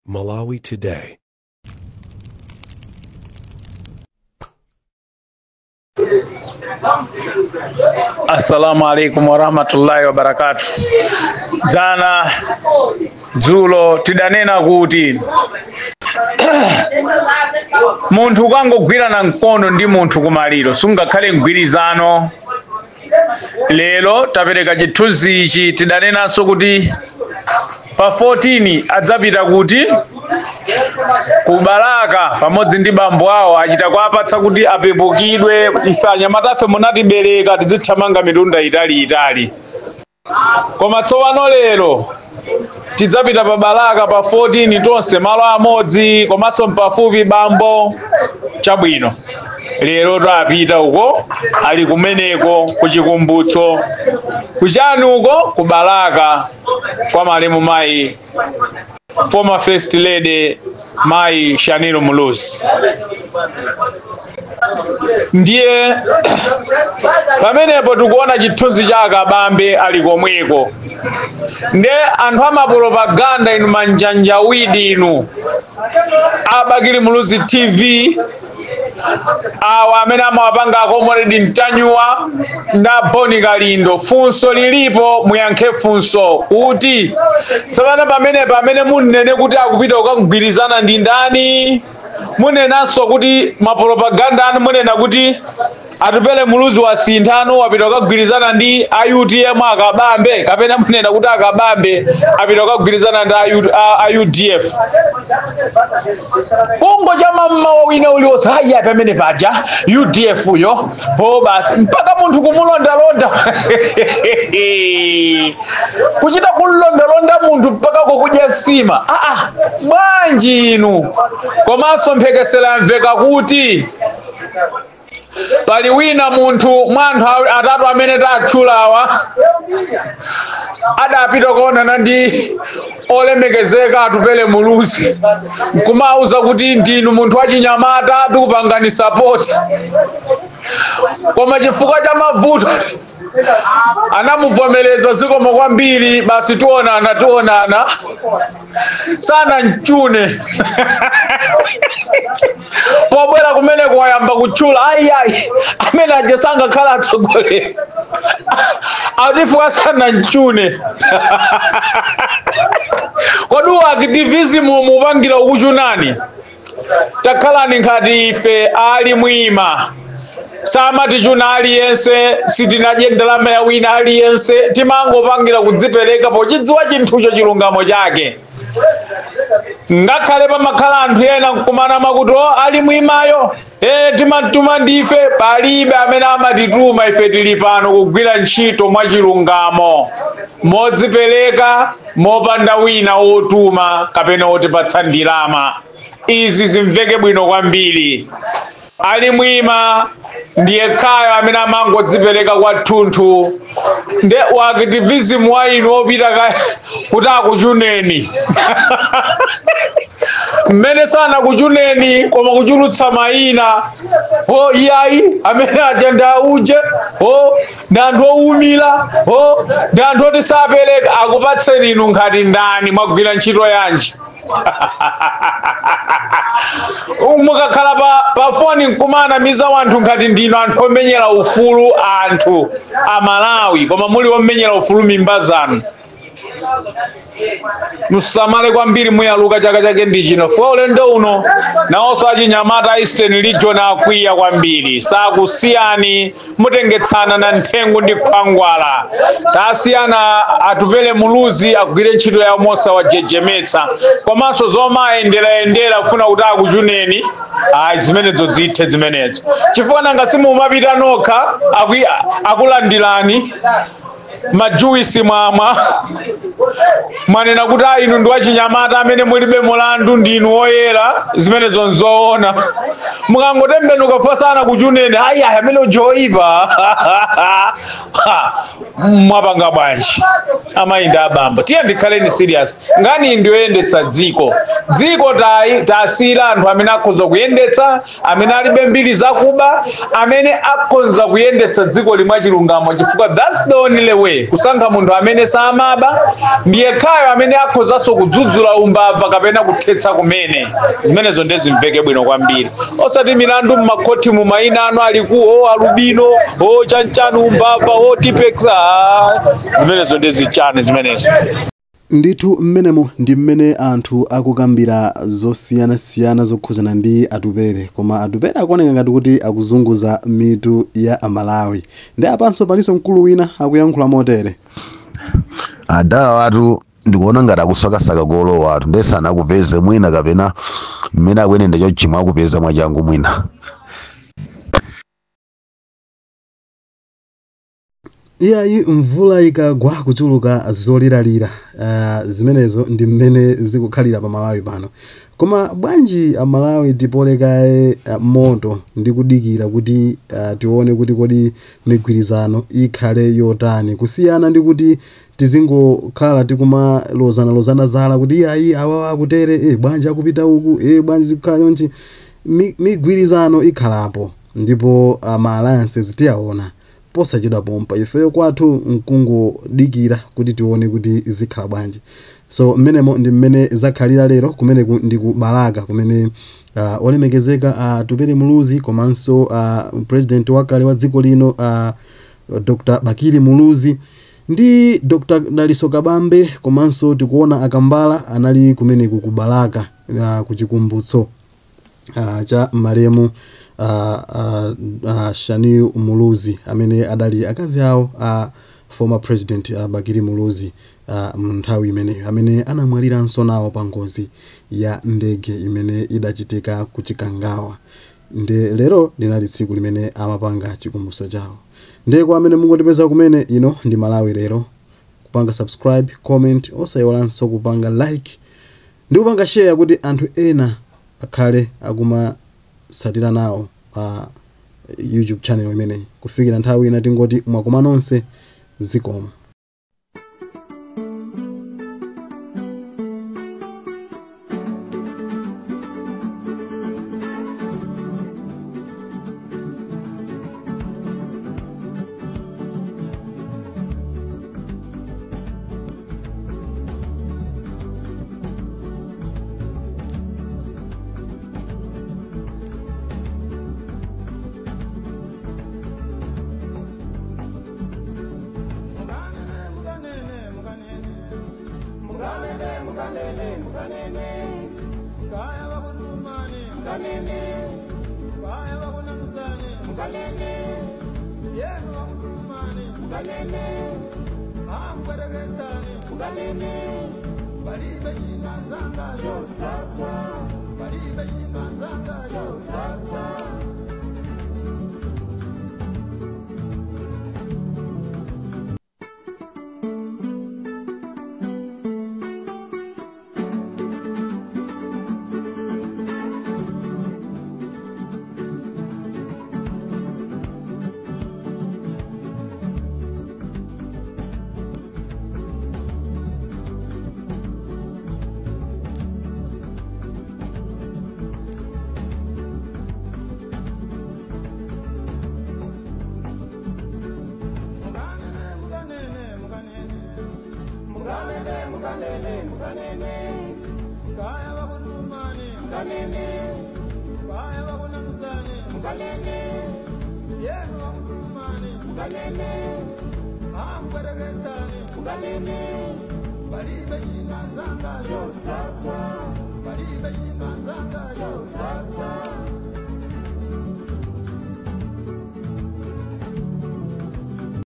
Malawi Today. Assalamu alaikum warahmatullahi wabarakatuh. Dzana dzulo tidanena kuti munthu ukangogwirana mkono ndi munthu kumaliro sungakhale mgwirizano. Lero tapereka chithunzi ichi, tidanenanso kuti pa 14 adzapita kuti ku Balaka pamodzi ndi bambo awo, achita kuapatsa kuti apepukidwe. Ife anyamatafe munatibereka tizithamanga mitunda italiitali, koma tsopano lero tidzapita pa Balaka pa 14 tonse malo amodzi, komanso mpafupi bambo. Chabwino, lero tapita uko, ali kumeneko kuchikumbutso kuchani uko ku Balaka kwa malemu mayi former first lady mayi Shanil Muluzi. Ndiye pamenepo tikuona chithunzi cha Akabambe ali komweko. Nde anthu amapropaganda inu, manjanjawidi inu abakili Muluzi TV awa amene amawapanga akomoredi Mtanyuwa nda Boni Kalindo, funso lilipo, muyankhe funso kuti tsopano pamenepo amene munene kuti akupita kukagwirizana ndi ndani, munenanso kuti mapropaganda anu munena kuti Atupele Muluzi wasinthano wapita kukagwirizana ndi a UTM Akabambe, kapena munena kuti Akabambe apita kukagwirizana ndi a UDF. Kongo cha mamawa wina uliwonse haya pamene paja UDF yo ho basi, mpaka munthu kumulondalonda kuchita kulondalonda munthu mpaka kokudya sima. Bwanji inu. Komanso mphekesera mveka kuti pali wina munthu mwa anthu atatu amene tatchulawa adapita kuonana ndi olemekezeka Atupele Muluzi nkumauza kuti ndinu munthu wachinyamata tikupangani support, koma chifukwa cha mavuto anamuvomereza zikomo kwambiri, basi tionana tionana, sana mchune. Pobwera kumene kuwayamba kutchula ayi amene aja sangakhala atsogoleri atifuka sana mchune. Kodi activism mupangira ukuchunani? Takhalani nkhati ife ali mwima, samatichuna aliyense, sitinadye ndalama ya wina aliyense, timangopangira kudzipereka pochidziwa chinthucho chilungamo chake. Ngakhale pamakhala anthu ena nkumana makuti ali mwimayo timatuma ndife, palibe amene amatituma ife, tili pano kugwira ntchito mwachilungamo modzipereka mopanda wina wotuma kapena wotipatsa ndalama. Izi zimveke bwino kwambiri. Ali mwima ndiye khayo amene amangodzipereka kwathunthu. Nde wa activism wa inu opita kuti akuchuneni mmene sana kuchuneni koma kuchulutsa mayina ho iyayi amene aja ndi auje ho ndi anthu owumira ho ndi anthu oti sapereka. Akupatseni inu nkhati ndani? Mwagwira ntchito yanji? Mukakhala pa foni nkumana miza wanthu nkhati ndinu anthu omenyera ufulu anthu a Malawi, koma muli omenyera ufulu mimba zanu. Musamale kwambiri, muyaluka chaka chake ndi chino. Fwa ulendo uno nawonso achinyamata Eastern Region akwiya kwambiri, sakusiyani, mutengetsana na nthengu ndi khwangwala. Tasiyana Atupele Muluzi agwire ntchito yawo mosawajejemetsa, komanso zomayendera-yendera kufuna kuti akuchuneni ayi, zimenezo zithe zimenezo, chifukwa nanga simumapita nokha akulandirani majuwisi mwamwa mwanena kuti inu ndi wachinyamata amene mulibe mulandu, ndinu woyera. Zimenezo nzoona. Mukangotembenuka fasana kuchuneni ayi ayi amene ujoyipa mwapanga bwanji? Amayi ndi abambo, tiye ndikhaleni serious. Ngani ndiyoyendetsa dziko, dziko tasiyira anthu amene akhoza kuyendetsa, amene alibe mbiri zakuba, amene akhoza kuyendetsa dziko limwe chilungamo, chifukwa that's the only way kusankha munthu amene samaba, ndiyekhayo amene akhozanso kudzudzula umbava kapena kuthetsa kumene. Zimenezo ndezimveke bwino kwambiri, osati milandu mmakhoti mu mayina anu aliku o alubino o chanchanu umbava o tipex. Zimenezo ndezichani zimenezo. Ndithu mmenemo ndi mmene anthu akukambira zosiyanasiyana zokhuzana ndi Atupele, koma Atupele akuoneka ngati kuti akuzunguza mitu ya Amalawi. Ndi apanso palinso mkulu wina akuyankhula motere. Adawa watu ndikuona ngati akusakasaka kolowa watu ndesana akupeze mwina kapena mmene akuyenda chochimwa akupeza mwachangu mwina. Iyayi mvula ikagwa kuchuluka zoliralira, zimenezo ndi mmene zikukhalira pa Malawi pano. Koma bwanji Amalawi tipolekaye moto ndi kudikira kuti tione kuti kodi migwirizano ikhale yotani, kusiyana ndi kuti tizingokhala tikumalozana-lozana zala kuti iyayi awawa akutere, bwanji akupita uku, bwanji zikukhala chonchi. Migwirizano ikhalapo ndipo ma alliances tiyaona posachedwa pompa. Ifeyo kwathu nkungodikira kuti tione kuti zikhala bwanji. So mmenemo ndi mmene zakhalira lero kumeneku ndi ku Balaka kumene olemekezeka Atupele Muluzi komanso president wakale wa dziko lino Dr. Bakili Muluzi ndi Dr. Daliso Kabambe komanso tikuona Akambala anali kumeneku ku Balaka ku chikumbutso cha malemu Shanil Muluzi amene adali akazi awo former president Bakili Muluzi nthawi imeneyo amene anamwaliranso nawo pa ngozi ya ndege imene idachitika ku Chikangawa. Nde lero linali tsiku limene amapanga chikumbutso chawo. Ndiye kwa amene mungotipeza kumene ino ndi Malawi lero, kupanga subscribe, comment, osayiwalanso kupanga like ndi kupanga share kuti anthu ena akhale akumasatira nawo YouTube channel imeneyi. Kufikira nthawi ina tingoti mwakoma nonse, zikomo. Mukanene,